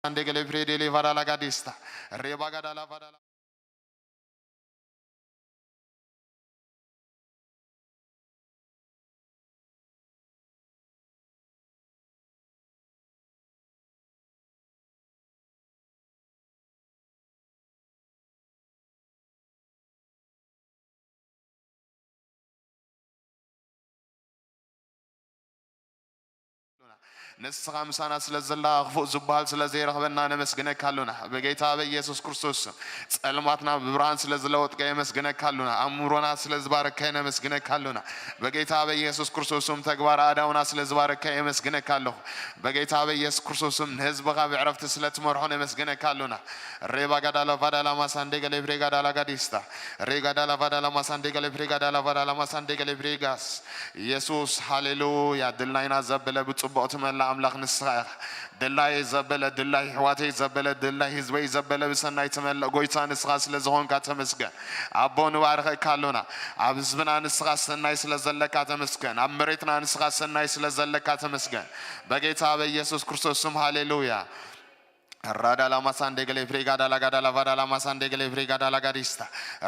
Sandegele Fredele Vadala Gadista. Reba Gadala Vadala. ንስኻ ምሳና ስለ ዘለኻ ክፉእ ዝበሃል ስለ ዘይረኽበና ነመስግነካ ኣሎና። በጌታ በኢየሱስ ክርስቶስ ስም ጸልማትና ብብርሃን ስለ ዝለወጥካ የመስግነካ ኣሎና። ኣእምሮና ስለ ዝባረካ ነመስግነካ ኣሎና። በጌታ በኢየሱስ ክርስቶስ ስም ተግባር ኣእዳውና ስለ ዝባረካ የመስግነካ ኣለኹ። በጌታ በኢየሱስ ክርስቶስ ስም ንህዝብኻ ብዕረፍቲ ስለ ትመርሖ ነመስግነካ ኣሎና። ሬባ ጋዳላ ቫዳላ ማሳንዴ ገሌ ብሬ ጋዳላ ጋዲስታ። ሬ ጋዳላ ቫዳላ ማሳንዴ ገሌ ብሬ ጋዳላ ቫዳላ ማሳንዴ ገሌ ብሬ ጋስ። ኢየሱስ ሃሌሉያ። ድላይና ዘበለ ብጽቡቕ ትመልእ ኣምላኽ ንስኻ ኢኻ። ድላየ ዘበለ፣ ድላይ ኣሕዋተይ ዘበለ፣ ድላይ ህዝበይ ዘበለ ብሰናይ ትመልእ ጎይታ ንስኻ ስለ ዝኾንካ ተመስገን። ኣቦ ንባርኸካ ኣሎና። ኣብ ህዝብና ንስኻ ሰናይ ስለ ዘለካ ተመስገን። ኣብ መሬትና ንስኻ ሰናይ ስለ ዘለካ ተመስገን። በጌታ በኢየሱስ ክርስቶስ ስም ሃሌሉያ። ራዳላ ማሳንዴ ገሌ ፍሬጋ ዳላ ጋዳላ ቫዳላ ማሳንዴ ገሌ ፍሬጋ ዳላ ጋዲስታ።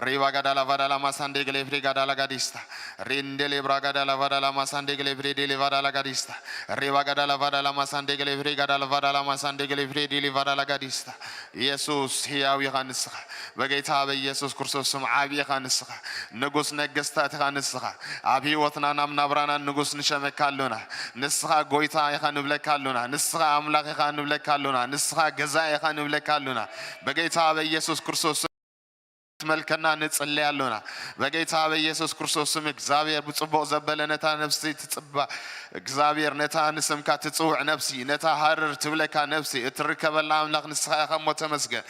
ሪባ ጋዳላ ቫዳላ ማሳንዴ ገሌ ፍሬጋ ዳላ ጋዲስታ። ሪንዴሌ ብራ ጋዳላ ቫዳላ ማሳንዴ ገሌ ፍሬ ዴሌ ቫዳላ ጋዲስታ። ሪባ ጋዳላ ቫዳላ ማሳንዴ ገሌ ፍሬ ጋዳላ ቫዳላ ማሳንዴ ገሌ ፍሬ ዴሌ ቫዳላ ጋዲስታ። ኢየሱስ ሕያው ኢኻ ንስኻ። በጌታ በኢየሱስ ክርስቶስ ስም ዓቢ ኢኻ ንስኻ። ንጉስ ነገስታት ኢኻ ንስኻ። ኣብ ህይወትናን ኣብ ናብራናን ንጉስ ንሸመካ ኣሎና። ንስኻ ጎይታ ኢኻ ንብለካ ኣሎና። ንስኻ ኣምላኽ ኢኻ ንብለካ ኣሎና። ንስኻ ገዛኢ ኢኻ ንብለካ ኣሎና። በጌታ በኢየሱስ ክርስቶስ ስም ትመልከና ንጽለይ ኣሎና። በጌታ በኢየሱስ ክርስቶስ ስም እግዚኣብሔር ብጽቡቕ ዘበለ ነታ ነፍሲ ትጽባ፣ እግዚኣብሔር ነታ ንስምካ ትጽውዕ ነፍሲ፣ ነታ ሃርር ትብለካ ነፍሲ እትርከበላ ኣምላኽ ንስኻ ኢኻ እሞ ተመስገን።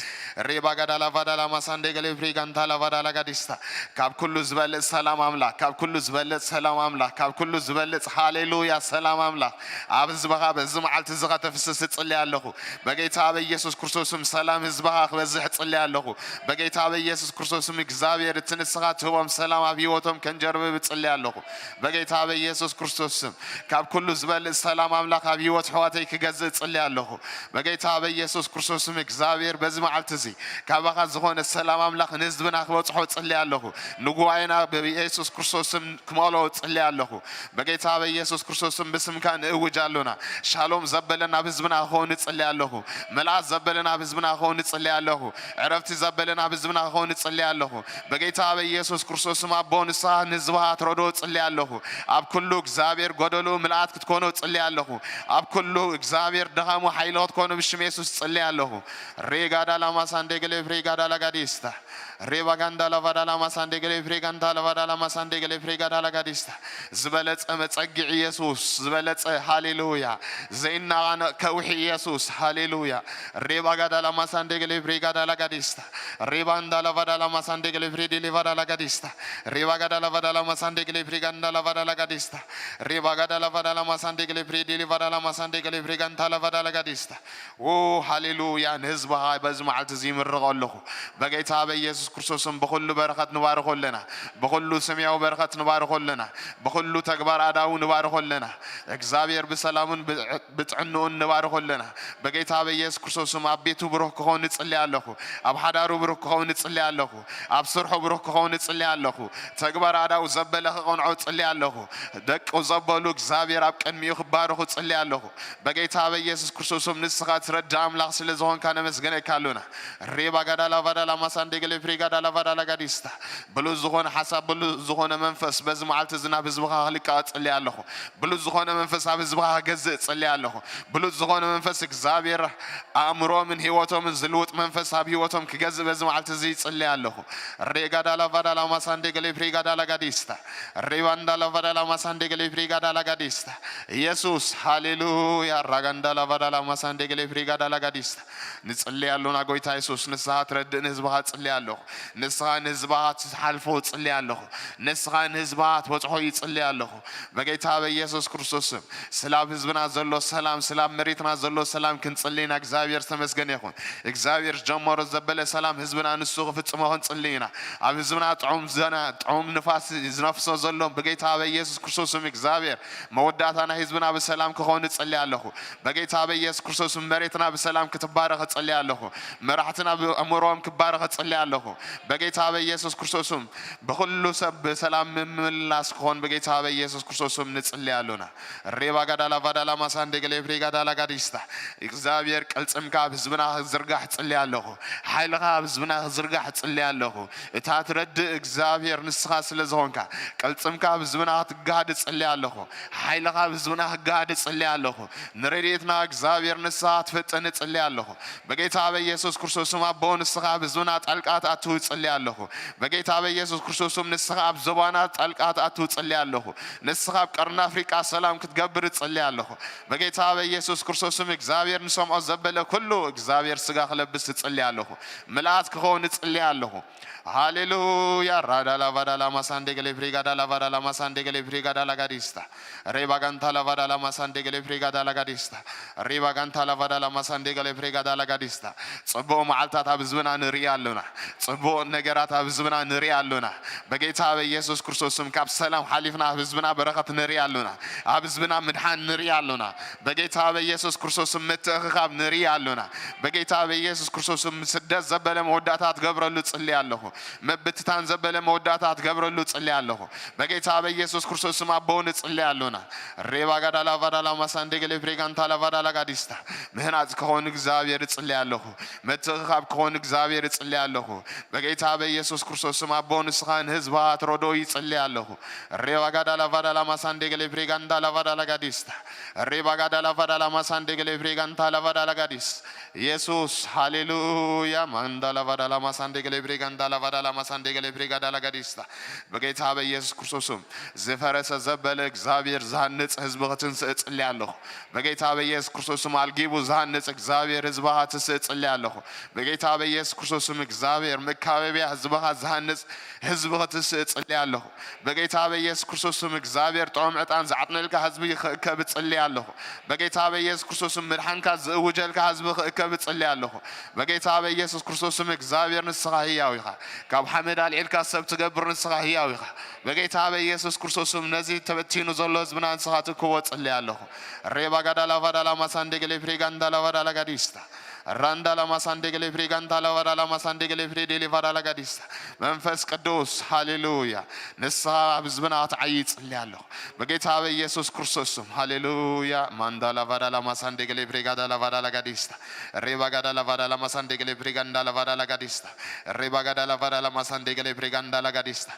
ሬባ ጋዳላ ቫዳላ ማሳንዴ ገሌ ፍሬ ጋንታላ ቫዳላ ጋዲስታ። ካብ ኩሉ ዝበልጽ ሰላም ኣምላኽ፣ ካብ ኩሉ ዝበልጽ ሰላም ኣምላኽ፣ ካብ ኩሉ ዝበልጽ ሃሌሉያ ሰላም ኣምላኽ ኣብ ህዝብኻ በዚ መዓልቲ እዚ ኸተፍስስ እጽሊ ኣለኹ። በጌታ በኢየሱስ ክርስቶስ ስም ሰላም ህዝብኻ ክበዝሕ እጽሊ ኣለኹ። በጌታ በኢየሱስ ክርስቶስ ስም እግዚኣብሔር እቲ ንስኻ ትህቦም ሰላም ኣብ ህይወቶም ከንጀርብብ እጽሊ ኣለኹ። በጌታ በኢየሱስ ክርስቶስ ስም ካብ ኩሉ ዝበልጽ ሰላም ኣምላኽ ኣብ ህይወት ኣሕዋተይ ክገዝእ እጽሊ ኣለኹ። በጌታ በኢየሱስ ክርስቶስ ስም እግዚኣብሔር በዚ መዓልቲ እዚ ካባኻ ዝኾነ ሰላም ኣምላኽ ንህዝብና ክበጽሖ እጽሊ ኣለኹ። ንጉባኤና ብኢየሱስ ክርስቶስ ስም ክመልኦ እጽሊ ኣለኹ። በጌታ በኢየሱስ ክርስቶስ ስም ብስምካ ንእውጅ ኣሎና። ሻሎም ዘበለ ናብ ህዝብና ክኸውን እጽሊ ኣለኹ። መልኣት ዘበለ ናብ ህዝብና ክኸውን እጽሊ ኣለኹ። ዕረፍቲ ዘበለ ናብ ህዝብና ክኸውን እጽሊ ኣለኹ። በጌታ በኢየሱስ ክርስቶስ ስም ኣቦ ንስኻ ንህዝብኻ ትረድኦ እጽሊ ኣለኹ። ኣብ ኩሉ እግዚኣብሔር ጎደሎ ምልኣት ክትኮኖ እጽሊ ኣለኹ። ኣብ ኩሉ እግዚኣብሔር ድኻሙ ሓይሊ ክትኮኖ ብሽም የሱስ እጽሊ ኣለኹ። ሬጋ ዳላ ማሳንዴ ገሌ ፍሬጋ ዳላ ጋዲስታ። ሬባ ጋንዳ ላቫ ዳላ ማሳንዴ ገሌ ፍሬ ጋንዳ ላቫ ዳላ ማሳንዴ ገሌ ፍሬ ጋዳ ላጋዲስታ። ዝበለጸ መጸግዒ ኢየሱስ፣ ዝበለጸ ሃሌሉያ። ዘይናቓነቕ ከውሒ ኢየሱስ፣ ሃሌሉያ። ሬባ ጋዳ ላማሳንዴ ገሌ ፍሬ ጋዳ ላጋዲስታ። ሬባ እንዳ ላቫ ዳላ ማሳንዴ ገሌ ፍሬ ዴሌ ቫ ዳላ ጋዲስታ። ሬባ ጋዳ ላቫ ዳላ ማሳንዴ ገሌ ፍሬ ጋንዳ ላቫ ዳላ ጋዲስታ። ሬባ ጋዳ ላቫ ዳላ ማሳንዴ ገሌ ፍሬ ዴሌ ቫ ዳላ ማሳንዴ ገሌ ፍሬ ጋንታ ላቫ ዳላ ጋዲስታ። ኦ ሃሌሉያ፣ ንህዝብኻ በዚ መዓልቲ እዚ ይምርቖ ኣለኹ። በጌታ በኢየሱስ ክርስቶስም ብኹሉ በረኸት ንባርኾ ኣለና። ብኹሉ ሰማያዊ በረኸት ንባርኾ ኣለና። ብኹሉ ተግባር ኣዳው ንባርኾ ኣለና። እግዚኣብሔር ብሰላሙን ብዕ-፣ ብጥዕንኡን ንባርኾ ኣለና። በጌታ በኢየሱስ ክርስቶስም ኣብ ቤቱ ብሩኽ ክኸውን እጽሊ ኣለኹ። ኣብ ሓዳሩ ብሩኽ ክኸውን እጽሊ ኣለኹ። ኣብ ስርሑ ብሩኽ ክኸውን እጽሊ ኣለኹ። ተግባር ኣዳው ዘበለ ክቐንዖ እጽሊ ኣለኹ። ደቁ ዘበሉ እግዚኣብሔር ኣብ ቅድሚኡ ክባረኹ እጽሊ ኣለኹ። በጌታ በኢየሱስ ክርስቶስም ንስኻ ትረድእ ኣምላኽ ስለ ዝኾንካ ነመስግነካ ኣሎና። ሬባ ጋዳ ላቫ ዳላ ማሳንዴ ገሌ ፍሬ ጋዳ ላቫ ዳላ ጋዲስታ። ብሉጽ ዝኾነ ሓሳብ፣ ብሉጽ ዝኾነ መንፈስ በዚ መዓልቲ እዚ ናብ ህዝብኻ ክልቀቕ እጽሊ ኣለኹ። ብሉጽ ዝኾነ መንፈስ ኣብ ህዝብኻ ክገዝእ እጽሊ ኣለኹ። ብሉጽ ዝኾነ መንፈስ እግዚኣብሔር ኣእምሮምን ህይወቶምን ዝልውጥ መንፈስ ኣብ ህይወቶም ክገዝእ በዚ መዓልቲ እዚ ይጽሊ ኣለኹ። ሬጋ ዳላ ቫ ዳላ ማሳንዴ ገሌ ፍሬ ጋዳ ላጋዲስታ። ሬባንዳ ላቫ ዳላ ማሳንዴ ገሌ ፍሬ ጋዳ ላጋዲስታ። ኢየሱስ፣ ሃሌሉያ። ራጋንዳ ላቫ ዳላ ማሳንዴ ገሌ ፍሬ ጋዳ ላጋዲስታ። ንጽሊ ኣሎና ጎይታ የሱስ፣ ንስኻ ትረድእ ንህዝብኻ ጽሊ ኣለኹ። ንስኻ ንህዝብኻ ትሓልፎ ጽሊ ኣለኹ። ንስኻ ንህዝብኻ ትበጽሖ ይጽሊ ኣለኹ። በጌታ በኢየሱስ ክርስቶስ ስም፣ ስላብ ህዝብና ዘሎ ሰላም፣ ስላብ መሬትና ዘሎ ሰላም ክንጽሊ ኢና። እግዚኣብሔር ዝተመስገነ ይኹን። እግዚኣብሔር ጀመሮ ዘበለ ሰላም ህዝብና ንሱ ክፍጽሞ ክንጽሊ ኢና። ኣብ ህዝብና ጥዑም ዘና-፣ ጥዑም ንፋስ ዝነፍሶ ዘሎ ብጌታ በኢየሱስ ክርስቶስ ስም እግዚኣብሔር መወዳእታ ናይ ህዝብና ብሰላም ክኸውን እጽሊ ኣለኹ። በጌታ በኢየሱስ ክርስቶስ ስም መሬትና ብሰላም ክትባረኽ እጽሊ ኣለኹ። መራሕትና ብኣእምሮኦም ክባረኽ እጽሊ ኣለኹ። በጌታ በኢየሱስ ክርስቶስ ስም ብኹሉ ሰብ ብሰላም ምምላስ ክኾን በጌታ በኢየሱስ ክርስቶስ ስም ንጽሊ ኣሎና። ሬባ ጋዳላ ቫዳላ ማሳንዴ ገሌ ፕሬ ጋዳላ ጋዲስታ። እግዚኣብሔር ቅልጽምካ ኣብ ህዝብና ክዝርጋሕ ጽሊ ኣለኹ። ሓይልኻ ኣብ ህዝብና ክዝርጋሕ ጽሊ ኣለኹ። እታ ትረድእ እግዚኣብሔር ንስኻ ስለ ዝኾንካ፣ ቅልጽምካ ኣብ ህዝብና ክትጋሃድ ጽሊ ኣለኹ። ሓይልኻ ኣብ ህዝብና ክጋሃድ ጽሊ ኣለኹ። ንረድኤትና እግዚኣብሔር ንስኻ ክትፍጥን ጽሊ ኣለኹ። በጌታ በኢየሱስ ክርስቶስም ኣቦ ንስኻ ኣብ ህዝብና ጣልቃ ትኣትው ጽሊ ኣለኹ። በጌታ በኢየሱስ ክርስቶስም ንስኻ ኣብ ዞባና ጣልቃ ትኣትው ጽሊ ኣለኹ። ንስኻ ኣብ ቀርኒ ኣፍሪቃ ሰላም ክትገብር እጽሊ ኣለኹ። በጌታ በኢየሱስ ክርስቶስም እግዚኣብሔር ንሰምዖ ዘበለ ኩሉ እግዚኣብሔር ስጋ ክለብስ እጽሊ ኣለኹ። ምልኣት ክኸውን እጽሊ ኣለኹ። ሃሌሉያ። ራዳ ላቫዳ ላማሳንዴ ገሌ ፕሪጋ ዳ ላቫዳ ላማሳንዴ ገሌ ፕሪጋ ዳ ላጋዲስታ። ሬባ ጋንታ ላቫዳ ላማሳንዴ ገሌ ፕሪጋ ዳ ላጋዲስታ። ሬባ ጋንታ ላቫዳ ላማሳንዴ ገሌ ፕሪጋ ዳ ላጋዲስታ። ጽቡቕ መዓልታት ኣብ ህዝብና ንርኢ ኣሎና። ጽቡቕ ነገራት ኣብ ህዝብና ንርኢ ኣሎና። በጌታ በኢየሱስ ክርስቶስም ካብ ሰላም ሓሊፍና ኣብ ህዝብና በረኸት ንርኢ ኣሎና። ኣብ ህዝብና ምድሓን ንርኢ ኣሎና። በጌታ በኢየሱስ ክርስቶስም ምትእኽኻብ ንርኢ ኣሎና። በጌታ በኢየሱስ ክርስቶስም ስደት ዘበለ መወዳእታ ትገብረሉ ጽሊ ኣለኹ። ምብትታን ዘበለ መወዳእታ ትገብረሉ ጽሊ ኣለኹ። በጌታ በኢየሱስ ክርስቶስም ኣቦ ንጽሊ ኣሎና። ሬባ ጋዳ ላቫዳ ላማሳንዴ ገሌ ፕሬጋንታ ላቫዳ ላጋዲስታ። ምህናጽ ክኸውን እግዚኣብሔር እጽሊ ኣለኹ። ምትእኽኻብ ክኾን እግዚኣብሔር እጽሊ ኣለኹ። በጌታ በኢየሱስ ክርስቶስ ስም ኣቦ ንስኻ ንህዝብኻ ትረድኦ ይጽሊ ኣለኹ። ሬባ ጋዳ ላቫዳ ላማሳንዴ ገሌ ፕሬጋንዳ ላቫዳ ላጋዲስታ። ሬባ ጋዳ ላቫዳ ላማሳንዴ ገሌ ፕሬጋንታ ላቫዳ ላጋዲስ። ኢየሱስ ሃሌሉያ። ማንዳ ላቫዳ ላማሳንዴ ገሌ ፕሬጋንዳ ላቫዳ ላማሳንዴ ገሌ ፕሬጋዳ ላጋዲስታ። በጌታ በኢየሱስ ክርስቶስ ስም ዝፈረሰ ዘበለ እግዚኣብሔር ዝሃንጽ ህዝቢ ክትንስእ እጽሊ ኣለኹ። በጌታ በኢየሱስ ክርስቶስ ስም ኣልጊቡ ዝሃንጽ እግዚኣብሔር ህዝብኻ ትስእ እጽሊ ኣለኹ። በጌታ በኢየሱስ ክርስቶስ ስም እግዚኣብሔር መካበቢያ ህዝብኻ ዝሃንጽ ህዝቢ ክትስእ እጽሊ ኣለኹ። በጌታ በኢየሱስ ክርስቶስ ስም እግዚኣብሔር ጥዑም ዕጣን ዝዓጥነልካ ህዝቢ ክእከብ እጽሊ ኣለኹ። በጌታ በኢየሱስ ክርስቶስ ስም ምድሓንካ ዝእውጀልካ ህዝቢ ክእከብ እጽሊ ኣለኹ። በጌታ በኢየሱስ ክርስቶስ ስም እግዚኣብሔር ንስኻ ህያው ኢኻ። ካብ ሓመድ ኣልዒልካ ሰብ ትገብር ንስኻ ህያው ኢኻ። በጌታ በኢየሱስ ክርስቶስ ስም ነዚ ተበቲኑ ዘሎ ህዝብና ንስኻ ትእክቦ እጽሊ ኣለኹ። ሬባ ጋዳ ላቫዳ ላማሳንዴ ገሌ ፕሬጋንዳ ላቫዳ ላጋዲስታ። ራንዳ ላማሳንዴ ገሌ ፕሬጋንታ ላቫዳ ላማሳንዴ ገሌ ፕሬ ዴሌቫዳ ላጋዲስታ። መንፈስ ቅዱስ ሃሌሉያ። ንስኻ ኣብ ህዝብና ክትዓይ ይጽሊ ኣለኹ። በጌታ በኢየሱስ ክርስቶስ ስም ሃሌሉያ። ማንዳ ላቫዳ ላማሳንዴ ገሌ ፕሬጋዳ ላቫዳ ላጋዲስታ። ሬባ ጋዳ ላቫዳ ላማሳንዴ ገሌ ፕሬጋንዳ ላቫዳ ላጋዲስታ። ሬባ ጋዳ ላቫዳ ላማሳንዴ ገሌ ፕሬጋንዳ ላጋዲስታ።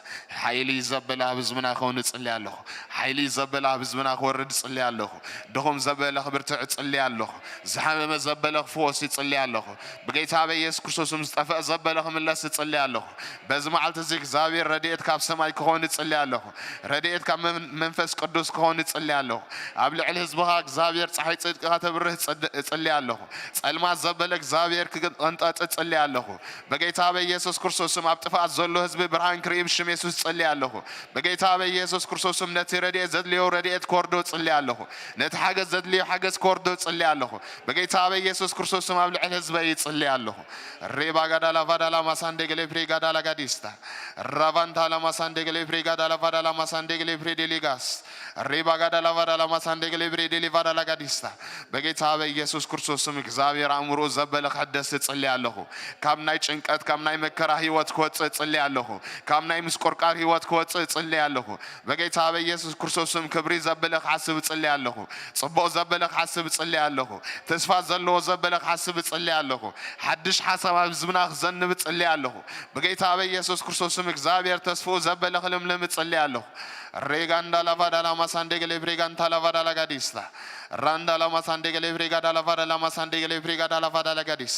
ሓይሊ ዘበለ ኣብ ህዝብና ክኸውን እጽሊ ኣለኹ። ሓይሊ ዘበለ ኣብ ህዝብና ክወርድ እጽሊ ኣለኹ። ድኹም ዘበለ ክብርትዕ እጽሊ ኣለኹ። ዝሓመመ ዘበለ ክፍወስ ይጽሊ ኣለኹ። ብጌታ በኢየሱስ ክርስቶስም ዝጠፍአ ዘበለ ክምለስ እጽሊ ኣለኹ። በዚ መዓልቲ እዚ እግዚኣብሔር ረድኤት ካብ ሰማይ ክኾን እጽሊ ኣለኹ። ረድኤት ካብ መን-፣ መንፈስ ቅዱስ ክኾን እጽሊ ኣለኹ። ኣብ ልዕሊ ህዝብኻ እግዚኣብሔር ፀሓይ ጽድቅኻ ተብርህ እጽድ-፣ እጽሊ ኣለኹ። ጸልማት ዘበለ እግዚኣብሔር ክቕንጠጥ እጽሊ ኣለኹ። በጌታ በኢየሱስ ክርስቶስም ኣብ ጥፍኣት ዘሎ ህዝቢ ብርሃን ክርኢ ብሽም የሱስ እጽሊ ኣለኹ። በጌታ በኢየሱስ ክርስቶስም ነቲ ረድኤት ዘድልዮ ረድኤት ክወርዶ እጽሊ ኣለኹ። ነቲ ሓገዝ ዘድልዮ ሓገዝ ክወርዶ እጽሊ ኣለኹ። በጌታ በኢየሱስ ክርስቶስም ኣብ ልዕሊ ህዝበይ ይጽሊ ኣለኹ። ሬባ ጋዳ ላቫዳ ላማሳንዴ ገሌ ፕሬ ጋዳ ላጋዲስታ። ራቫንታ ላማሳንዴ ገሌ ፕሬ ጋዳ ላቫዳ ላማሳንዴ ገሌ ፕሬ ዴሊጋስ። ሬባ ጋዳ ላቫዳ ላማሳንዴ ገሌ ፕሬ ዴሊቫዳ ላጋዲስታ። በጌታ በኢየሱስ ክርስቶስም እግዚኣብሔር ኣእምሮ ዘበለ ክሕደስ እጽሊ ኣለኹ። ካብ ናይ ጭንቀት፣ ካብ ናይ መከራ ህይወት ክወጽእ እጽሊ ኣለኹ። ካብ ናይ ምስቆርቃር ህይወት ክወጽእ እጽሊ ኣለኹ። በጌታ በኢየሱስ ክርስቶስም ክብሪ ዘበለ ክሓስብ እጽሊ ኣለኹ። ጽቡቕ ዘበለ ክሓስብ እጽሊ ኣለኹ። ተስፋ ዘለዎ ዘበለ ክሓስብ እጽሊ ኣለኹ። ሓድሽ ሓሳብ ኣብ ህዝብና ክዘንብ እጽሊ ኣለኹ። በጌታ በኢየሱስ ክርስቶስም እግዚኣብሔር ተስፍኡ ዘበለ ክልምልም እጽሊ ኣለኹ። ሬጋንዳ ላቫዳ ላማሳንዴ ገሌ ፕሬጋንታ ላቫዳ ላጋዲስታ። ራንዳ ላማሳንዴ ገሌ ፕሬጋዳ ላቫዳ ላማሳንዴ ገሌ ፕሬጋዳ ላቫዳ ላጋዲስ።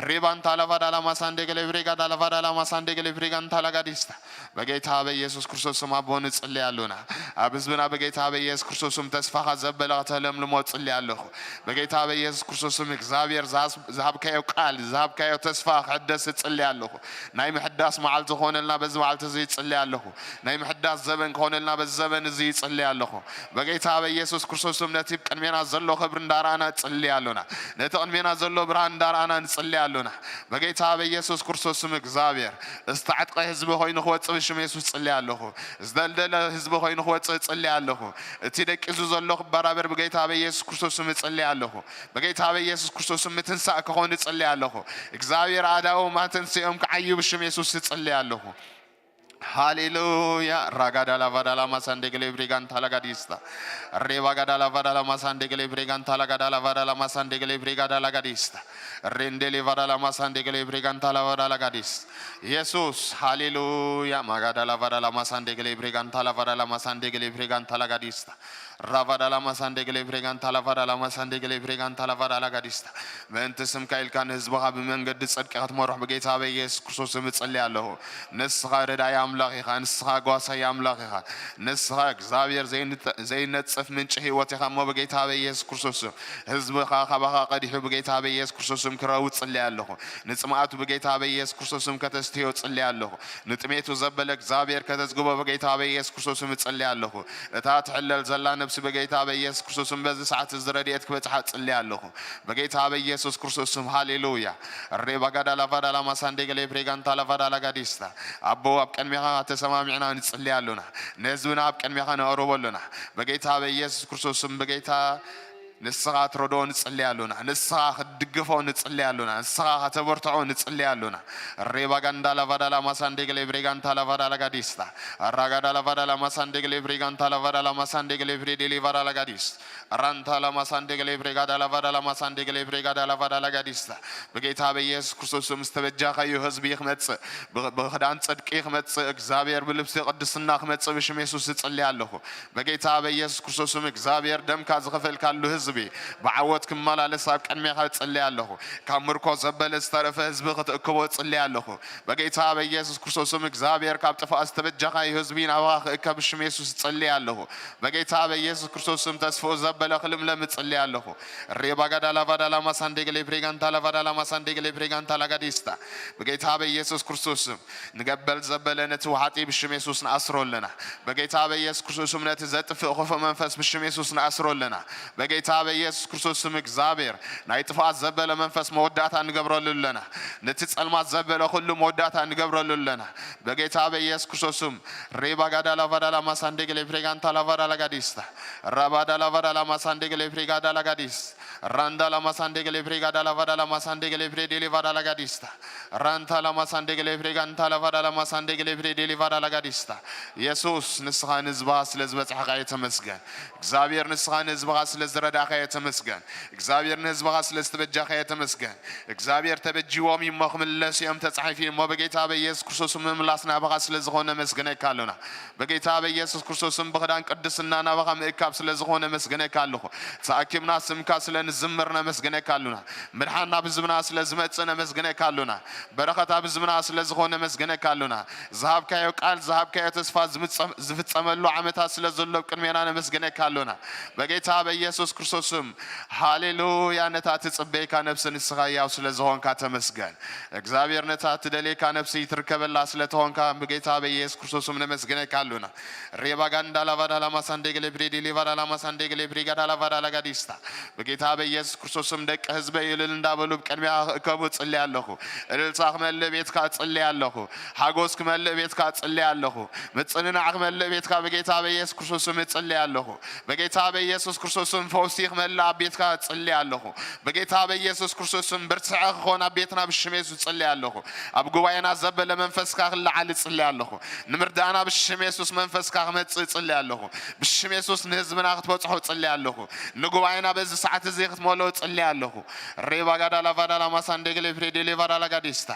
ሬባንታ ላቫዳ ላማሳንዴ ገሌ ፕሬጋዳ ላቫዳ ላማሳንዴ ገሌ ፕሬጋንታ ላጋዲስታ። በጌታ በኢየሱስ ክርስቶስም ኣቦ ንጽሊ ኣሎና። ኣብ ህዝብና በጌታ በኢየሱስ ክርስቶስም ተስፋኻ ዘበለ ከተለምልሞ ጽሊ ኣለኹ። በጌታ በኢየሱስ ክርስቶስም እግዚኣብሔር ዝሃስ-፣ ዝሃብካዮ ቃል፣ ዝሃብካዮ ተስፋ ክሕደስ እጽሊ ኣለኹ። ናይ ምሕዳስ መዓልቲ ክኾነልና በዚ መዓልቲ እዚ ይጽሊ ኣለኹ። ናይ ምሕዳስ ዘበን ክኾነልና በዚ ዘበን እዚ ይጽሊ ኣለኹ። በጌታ በኢየሱስ ክርስቶስም ነቲ ቅድሜና ዘሎ ክብሪ እንዳረኣና ንጽሊ ኣሎና። ነቲ ቅድሜና ዘሎ ብርሃን እንዳረኣና ንጽሊ ኣሎና። በጌታ በኢየሱስ ክርስቶስ ስም እግዚኣብሔር ዝተዓጥቀ ህዝቢ ኮይኑ ክወጽእ ብሽም የሱስ ጽሊ ኣለኹ። ዝደልደለ ህዝቢ ኮይኑ ክወጽእ ጽሊ ኣለኹ። እቲ ደቂዙ ዘሎ ክበራበር ብጌታ በኢየሱስ ክርስቶስ ስም ጽሊ ኣለኹ። በጌታ በኢየሱስ ክርስቶስ ስም ምትንሳእ ክኾን ጽሊ ኣለኹ። እግዚኣብሔር ኣዳዎም ኣተንስኦም ክዓዩ ብሽም የሱስ ጽሊ ኣለኹ። ሃሌሉያ። ራጋዳ ላቫዳ ላማ ሳንዴ ገሌ ብሬጋንታ ላጋዲስታ። ሬባጋዳ ላቫዳ ላማ ሳንዴ ገሌ ብሬጋንታ ላጋዳ ላቫዳ ላማ ሳንዴ ገሌ ብሬጋዳ ላጋዲስታ። ሬንዴ ሌቫዳ ላማ ሳንዴ ገሌ ብሬጋንታ ላቫዳ ላጋዲስ። ኢየሱስ ሃሌሉያ። ማጋዳ ላቫዳ ላማ ሳንዴ ገሌ ብሬጋንታ ላቫዳ ላማ ሳንዴ ገሌ ብሬጋንታ ላጋዲስታ። ራቫዳ ላማ ሳንዴ ገሌ ብሬጋንታ ላቫዳ ላማ ሳንዴ ገሌ ብሬጋንታ ላቫዳ ላጋዲስታ። ምእንቲ ስምካ ኢልካ ንህዝብኻ ብመንገዲ ጽድቂ ክትመርሖ ብጌታ በኢየሱስ ክርስቶስ ስም እጽሊ ኣለኹ። ንስኻ ረዳኢ ኣምላኽ ኢኻ፣ ንስኻ ጓሳይ ኣምላኽ ኢኻ፣ ንስኻ እግዚኣብሔር ዘይንጠ-፣ ዘይነጽፍ ምንጪ ህይወት ኢኻ እሞ ብጌታ በኢየሱስ ክርስቶስ ስም ህዝብኻ ካባኻ ቀዲሑ ብጌታ በኢየሱስ ክርስቶስ ስም ክረዊ ጽሊ ኣለኹ። ንጽምኣቱ ብጌታ በኢየሱስ ክርስቶስ ስም ከተስትዮ ጽሊ ኣለኹ። ንጥሜቱ ዘበለ እግዚኣብሔር ከተጽግቦ ብጌታ በኢየሱስ ክርስቶስ ስም እጽሊ ኣለኹ። እታ ትሕለል ዘላ ነብሲ ብጌታ በኢየሱስ ክርስቶስ ስም በዚ ሰዓት እዚ ረድኤት ክበጽሓ እጽሊ ኣለኹ። በጌታ በኢየሱስ ክርስቶስ ስም ሃሌሉያ። ሬባጋዳ ላቫዳ ላማ ሳንዴ ገሌ ብሬጋንታ ላቫዳ ላጋዲስታ። ኣቦ ኣብ ቅድሜኻ ተሰማሚዕና ንጽሊ ኣሎና። ንህዝብና ኣብ ቅድሜኻ ነቕርቦ ኣሎና። በጌታ በኢየሱስ ክርስቶስ ስም ብጌታ ንስኻ ትረድኦ ንጽሊ ኣሎና። ንስኻ ክትድግፎ ንጽሊ ኣሎና። ንስኻ ከተበርትዖ ንጽሊ ኣሎና። ሬባጋንዳ ላቫዳ ላማ ሳንዴ ገሌ ብሬጋንታ ላቫዳ ላጋዲስታ። ራጋዳ ላቫዳ ላማ ሳንዴ ገሌ ብሬጋንታ ላቫዳ ላማ ሳንዴ ገሌ ብሬ ዴሌ ቫዳ ላጋዲስ። ራንታ ላማ ሳንዴ ገሌ ብሬጋዳ ላቫዳ ላማ ሳንዴ ገሌ ብሬጋዳ ላቫዳ ላጋዲስታ። በጌታ በኢየሱስ ክርስቶስ ስም ዝተበጃኻዮ ህዝቢ ክመጽእ፣ ብ-፣ ብኽዳን ጽድቂ ክመጽእ፣ እግዚኣብሔር ብልብሲ ቅድስና ክመጽእ ብሽም የሱስ እጽሊ ኣለኹ። በጌታ በኢየሱስ ክርስቶስ ስም እግዚኣብሔር ደምካ ዝኸፈልካሉ ህዝቢ ብዓወት ክመላለስ ኣብ ቅድሜኻ እጽሊ ኣለኹ። ካብ ምርኮ ዘበለ ዝተረፈ ህዝቢ ክትእክቦ እጽሊ ኣለኹ። በጌታ በኢየሱስ ክርስቶስ ስም እግዚኣብሔር ካብ ጥፍኣት ዝተበጃኻዮ ህዝቢ ናባኻ ክእከብ ብሽም የሱስ እጽሊ ኣለኹ። በጌታ በኢየሱስ ክርስቶስ ስም ተስፍኡ ዘበለ ክልምለም እጽሊ ኣለኹ። ሬባጋዳ ላቫዳ ላማ ሳንዴ ገሌ ብሬጋንታ ላቫዳ ላማ ሳንዴ ገሌ ብሬጋንታ ላጋዲስታ። በጌታ በኢየሱስ ክርስቶስ ስም ንገበል ዘበለ ነቲ ውሓጢ ብሽም የሱስ ንኣስሮ ኣለና። በጌታ በኢየሱስ ክርስቶስ ስም ነቲ ዘጥፍእ ክፉእ መንፈስ ብሽም የሱስ ንኣስሮ ኣለና። በጌታ በኢየሱስ ክርስቶስ ስም እግዚኣብሔር ናይ ጥፍኣት ዘበለ መንፈስ መወዳእታ ንገብረሉ ኣለና። ነቲ ጸልማት ዘበለ ኩሉ መወዳእታ ንገብረሉ ኣለና። በጌታ በኢየሱስ ክርስቶስ ስም ሬባጋዳ ላቫዳ ላማ ሳንዴ ገሌ ብሬጋንታ ላቫዳ ላጋዲስታ። ራባዳ ላቫዳ ላማ ሳንዴ ገሌ ብሬጋዳ ላጋዲስ። ራንዳ ላማ ሳንዴ ገሌ ብሬጋዳ ላቫዳ ላማ ሳንዴ ገሌ ብሬ ዴሌ ቫዳ ላጋዲስታ። ራንታ ላማ ሳንዴ ገሌ ብሬጋንታ ላቫዳ ላማ ሳንዴ ገሌ ብሬ ዴሌ ቫዳ ላጋዲስታ። የሱስ ንስኻ ንህዝብኻ ስለ ዝበጽሕኻ የተመስገን። እግዚኣብሔር ንስኻ ንህዝብኻ ስለ ዝረዳእኻ የተመስገን። እግዚኣብሔር ንህዝብኻ ስለ ዝተበጃኻ የተመስገን። እግዚኣብሔር ተበጂዎም እሞ ክምለሱ እዮም ተጻሒፉ እሞ በጌታ በኢየሱስ ክርስቶስ ምምላስ ናባኻ ስለ ዝኾነ ነመስግነካ ኣሎና። በጌታ በኢየሱስ ክርስቶስም ብኽዳን ቅድስና ናባኻ ምእካብ ስለ ዝኾነ ነመስግነካ ኣለኹ። ተኣኪብና ስምካ ስለ ንዝምር ነመስግነካ ኣሎና። ምድሓን ናብ ህዝብና ስለ ዝመጽእ ነመስግነካ ኣሎና። በረኸት ኣብ ህዝብና ስለ ዝኾነ ነመስግነካ ኣሎና። ዝሃብካዮ ቃል፣ ዝሃብካዮ ተስፋ ዝምጸ-፣ ዝፍጸመሉ ዓመታት ስለ ዘሎ ኣብ ቅድሜና ነመስግነካ ኣሎና። በጌታ በኢየሱስ ክርስቶስም ሃሌሉያ። ነታ ትጽበየካ ነብሲ ንስኻ ያው ስለ ዝኾንካ ተመስገን። እግዚኣብሔር ነታ ትደልየካ ነብሲ ትርከበላ ስለ ተኾንካ ብጌታ በኢየሱስ ክርስቶስም ነመስግነካ ኣሎና። ሬባጋንዳ ላቫዳ ላማ ሳንዴ ገሌ ብሬ ዴሌ ቫዳ ላማ ሳንዴ ገሌ ብሬ ጋዳ ላቫዳ ላጋዲስታ። በጌታ በኢየሱስ ክርስቶስም ደቂ ህዝበይ እልል እንዳበሉ ብቅድሚያ ክእከቡ ጽሊ ኣለኹ። እልልታ ክመልእ ቤትካ ጽሊ ኣለኹ። ሓጎስ ክመልእ ቤትካ ጽሊ ኣለኹ። ምጽንናዕ ክመልእ ቤትካ በጌታ በኢየሱስ ክርስቶስም እጽሊ ኣለኹ። በጌታ በኢየሱስ ክርስቶስም ፈውሲ ክመልእ ኣብ ቤትካ ጽሊ ኣለኹ። በጌታ በኢየሱስ ክርስቶስም ብርትዐ ክኾን ኣብ ቤትና ብሽም የሱስ ጽሊ ኣለኹ። ኣብ ጉባኤና ዘበለ መንፈስካ ክለዓል ጽሊ ኣለኹ። ንምርዳእና ብሽም የሱስ መንፈስካ ክመጽእ ጽሊ ኣለኹ። ብሽም የሱስ ንህዝብና ክትበጽሖ ጽሊ ኣለኹ። ንጉባኤና በዚ ሰዓት እዚ ክትመልኦ ጽሊ ኣለኹ። ሬባጋዳ ላቫዳ ላማ ሳንዴ ገሌ ብሬ ዴሌ ቫዳ ላጋዲስታ።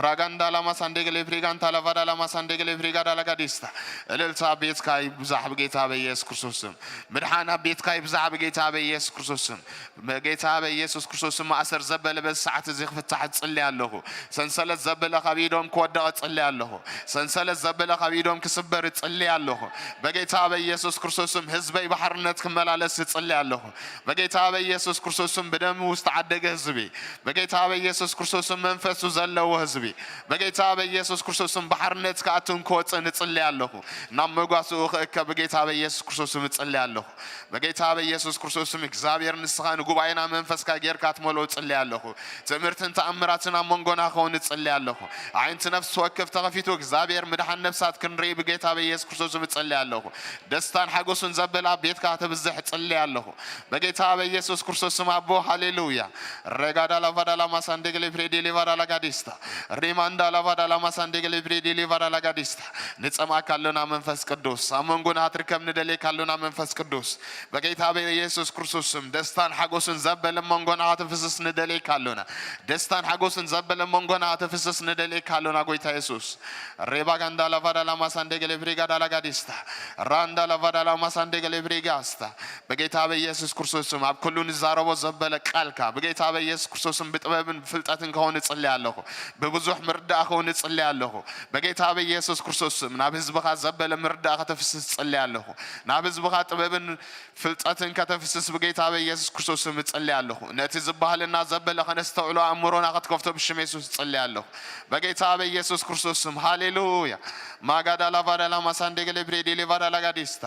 ራጋንዳ ላማ ሳንዴ ገሌ ብሬ ጋንታ ላቫዳ ላማ ሳንዴ ገሌ ብሬ ጋዳ ላጋዲስታ። እልልታ ኣብ ቤትካ ይብዛሕ ብጌታ በኢየሱስ ክርስቶስም። ምድሓን ኣብ ቤትካ ይብዛሕ ብጌታ በኢየሱስ ክርስቶስም። በጌታ በኢየሱስ ክርስቶስም ማእሰር ዘበለ በዚ ሰዓት እዚ ክፍታሕ እጽሊ ኣለኹ። ሰንሰለት ዘበለ ካብ ኢዶም ክወደቕ እጽሊ ኣለኹ። ሰንሰለት ዘበለ ካብ ኢዶም ክስበር እጽሊ ኣለኹ። በጌታ በኢየሱስ ክርስቶስም ህዝበይ ብሓርነት ክመላለስ እጽሊ ኣለኹ። በጌታ በኢየሱስ ክርስቶስም ብደሙ ዝተዓደገ ህዝቢ፣ በጌታ በኢየሱስ ክርስቶስም መንፈሱ ዘለዎ ህዝቢ፣ በጌታ በኢየሱስ ክርስቶስም ባሕርነት ክኣትን ክወፅእ ንጽሊ ኣለኹ። ናብ መጓስኡ ክእከ በጌታ በኢየሱስ ክርስቶስም እጽሊ ኣለኹ። በጌታ በኢየሱስ ክርስቶስም እግዚኣብሔር ንስኻ ንጉባኤና መንፈስካ ጌርካ ትመልኦ እጽሊ ኣለኹ። ትምህርትን ተኣምራትን ኣብ መንጎና ክኸውን እጽሊ ኣለኹ። ኣዒንቲ ነፍሲ ወከፍ ተኸፊቱ እግዚኣብሔር ምድሓን ነፍሳት ክንርኢ በጌታ በኢየሱስ ክርስቶስም እጽሊ ኣለኹ። ደስታን ሓጎስን ዘበለ ኣብ ቤትካ ተብዝሕ እጽሊ ኣለኹ። በጌታ በኢየሱስ ክርስቶስም ኣቦ ሃሌሉያ። ረጋዳ ላቫዳ ላማሳንዴ ገሌ ፕሬዲ ሊቫዳ ላጋዲስታ። ሪማንዳ ላቫዳ ላማሳንዴ ገሌ ፕሬዲ ሊቫዳ ላጋዲስታ። ንጸምኣካ ኣሎና መንፈስ ቅዱስ። ኣብ መንጎና ክትርከብ ንደልየካ ኣሎና መንፈስ ቅዱስ። በጌታ በኢየሱስ ክርስቶስም ደስታን ሓጎስን ዘበለ መንጎና ክትፍስስ ንደልየካ ኣሎና። ደስታን ሓጎስን ዘበለ መንጎና ክትፍስስ ንደልየካ ኣሎና ጎይታ የሱስ። ሬባጋንዳ ላቫዳ ላማሳንዴ ገሌ ፕሬጋዳ ላጋዲስታ። ራንዳ ላቫዳ ላማሳንዴ ገሌ ፕሬጋስታ። በጌታ በኢየሱስ ክርስቶስም ኣብ ኩሉ ንዛረቦ ዘበለ ቃልካ በጌታ በኢየሱስ ክርስቶስም ብጥበብን ብፍልጠትን ክኸውን እጽሊ ኣለኹ። ብብዙሕ ምርዳእ ክኸውን እጽሊ ኣለኹ። በጌታ በኢየሱስ ክርስቶስም ናብ ህዝብኻ ዘበለ ምርዳእ ከተፍስስ እጽሊ ኣለኹ። ናብ ህዝብኻ ጥበብን ፍልጠትን ከተፍስስ በጌታ በኢየሱስ ክርስቶስም እጽሊ ኣለኹ። ነቲ ዝበሃልና ዘበለ ከነስተውዕሎ ኣእምሮና ክትከፍቶ ብሽም የሱስ እጽሊ ኣለኹ። በጌታ በኢየሱስ ክርስቶስም ሃሌሉያ። ማጋዳ ላቫዳ ላማሳንዴ ገሌ ፕሬዲ ሊቫዳ ላጋዲስታ።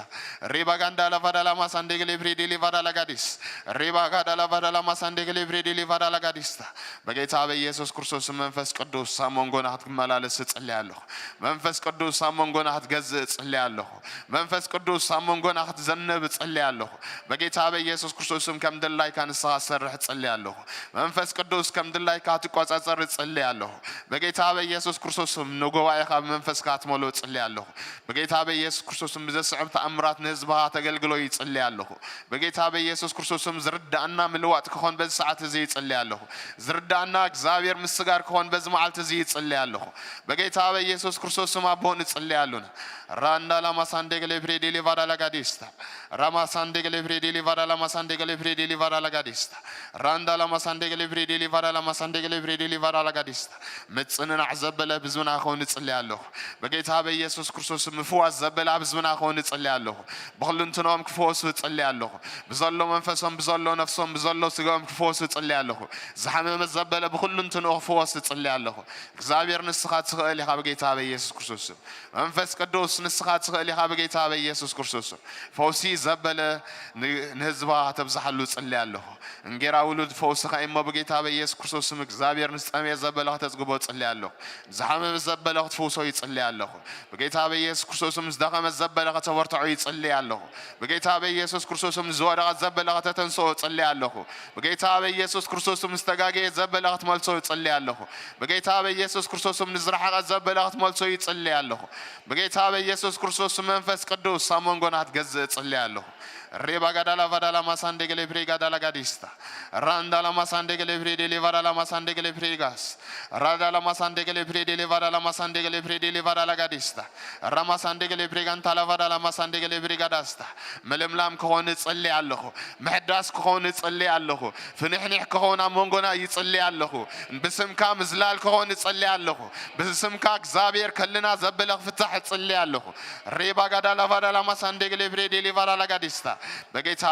ሪባጋንዳ ላቫዳ ላማሳንዴ ገሌ ፕሬዲ ሊቫዳ ላጋዲስ። ሪባጋዳ ላቫዳ ላማሳንዴ ገሌ ፕሬዲ ሊቫዳ ላጋዲስታ። በጌታ በኢየሱስ ክርስቶስ መንፈስ ቅዱስ ኣብ መንጎና ክትመላለስ እጽሊ ኣለኹ። መንፈስ ቅዱስ ኣብ መንጎና ክትገዝእ እጽሊ ኣለኹ። መንፈስ ቅዱስ ኣብ መንጎና ክትዘንብ እጽሊ ኣለኹ። በጌታ በኢየሱስ ክርስቶስም ከም ድላይካ ንስኻ ትሰርሕ እጽሊ ኣለኹ። መንፈስ ቅዱስ ከም ድላይካ ትቆጻጸር እጽሊ ኣለኹ። በጌታ በኢየሱስ ክርስቶስም ንጉባኤኻ ብመንፈስካ ትመልኦ እጽሊ ኣለኹ። በጌታ በኢየሱስ ክርስቶስም ብዘስዕብ ተኣምራት ንህዝብኻ ተገልግሎ ይጽሊ ኣለኹ። በጌታ በኢየሱስ ክርስቶስም ዝርዳእና ምልዋጥ ክኾን በዚ ሰዓት እዚ ይጽሊ ኣለኹ። ዝርዳእና እግዚኣብሔር ምስጋር ክኾን በዚ መዓልቲ እዚ ይጽሊ ኣለኹ። በጌታ በኢየሱስ ክርስቶስም ኣቦ ንጽሊ ኣሉና። ራንዳ ላማሳንዴ ገሌ ፕሬዲ ሊቫዳ ላጋዲስታ። ራማሳንዴ ገሌ ፕሬዲ ሊቫዳ ላማሳንዴ ገሌ ፕሬዲ ሊቫዳ ላጋዲስታ። ራንዳ ላማሳንዴ ገሌ ፕሬዲ ሊቫዳ ላማሳንዴ ገሌ ፕሬዲ ሊቫዳ ላጋዲስታ። ምጽንናዕ ዘበለ ኣብ ህዝብና ክኸውን እጽሊ ኣለኹ። በጌታ በኢየሱስ ክርስቶስ ምፍዋስ ዘበለ ኣብ ህዝብና ክኸውን እጽሊ ኣለኹ። ብኹልንትንኦም ክፍወሱ እጽሊ ኣለኹ። ብዘሎ መንፈሶም፣ ብዘሎ ነፍሶም፣ ብዘሎ ስጋኦም ክፍወሱ እጽሊ ኣለኹ። ዝሓመመ ዘበለ ብኹልንትንኡ ክፍወስ እጽሊ ኣለኹ። እግዚኣብሔር ንስኻ ትኽእል ኢኻ በጌታ በኢየሱስ ክርስቶስ ስም። መንፈስ ቅዱስ ንስኻ ትኽእል ኢኻ በጌታ በኢየሱስ ክርስቶስ ስም። ፈውሲ ዘበለ ን-፣ ንህዝባ ተብዝሓሉ እጽሊ ኣለኹ። እንጌራ ውሉድ ፈውስኻ እሞ በጌታ በኢየሱስ ክርስቶስ ስም እግዚኣብሔር ንዝጠምየ ዘበለ ከተጽግቦ እጽሊ ኣለኹ። ዝሓመመ ዘበለ ክትፍውሶ ይጽሊ ኣለኹ። በጌታ በኢየሱስ ክርስቶስ ስም ዝደኸመ ዘበለ ከተበርትዖ ይጽሊ ኣለኹ። በጌታ በኢየሱስ ክርስቶስ ስም ዝወደቐ ዘበለ ከተተንስኦ እጽሊ ኣለኹ። በጌታ በኢየሱስ ክርስቶስ ስም ዝተጋገየ ዘበለ ክትመልሶ እጽሊ ኣለኹ። በጌታ በኢየሱስ ክርስቶስ ስም ንዝረሓቐ ዘበለ ክትመልሶ ይጽሊ ኣለኹ። በጌታ በኢየሱስ ክርስቶስ ስም መንፈስ ቅዱስ ኣብ መንጎና ክትገዝእ እጽሊ ኣለኹ። ሬባ ጋዳላ ቫዳላ ማሳንዴ ገሌ ፕሬ ጋዳላ ጋዲስታ። ራንዳ ላማሳንዴ ገሌ ፕሬ ዴሌ ቫዳ ላማሳንዴ ገሌ ፕሬ ጋስ። ራዳ ላማሳንዴ ገሌ ፕሬ ዴሌ ቫዳ ላማሳንዴ ገሌ ፕሬ ዴሌ ቫዳ ላጋዲስታ። ራማሳንዴ ገሌ ፕሬ ጋንታ ላቫዳ ላማሳንዴ ገሌ ፕሬ ጋዳስታ። ምልምላም ክኾን እጽሊ ኣለኹ። ምሕዳስ ክኾን እጽሊ ኣለኹ። ፍንሕኒሕ ክኾን ኣብ መንጎና ይጽሊ ኣለኹ። ብስምካ ምዝላል ክኾን እጽሊ ኣለኹ። ብስምካ እግዚኣብሔር ከልና ዘበለ ክፍታሕ እጽሊ ኣለኹ። ሬባ ጋዳ ላቫዳ ላማሳንዴ ገሌ ፕሬ ዴሌ ቫዳ ላጋዲስታ። በጌታ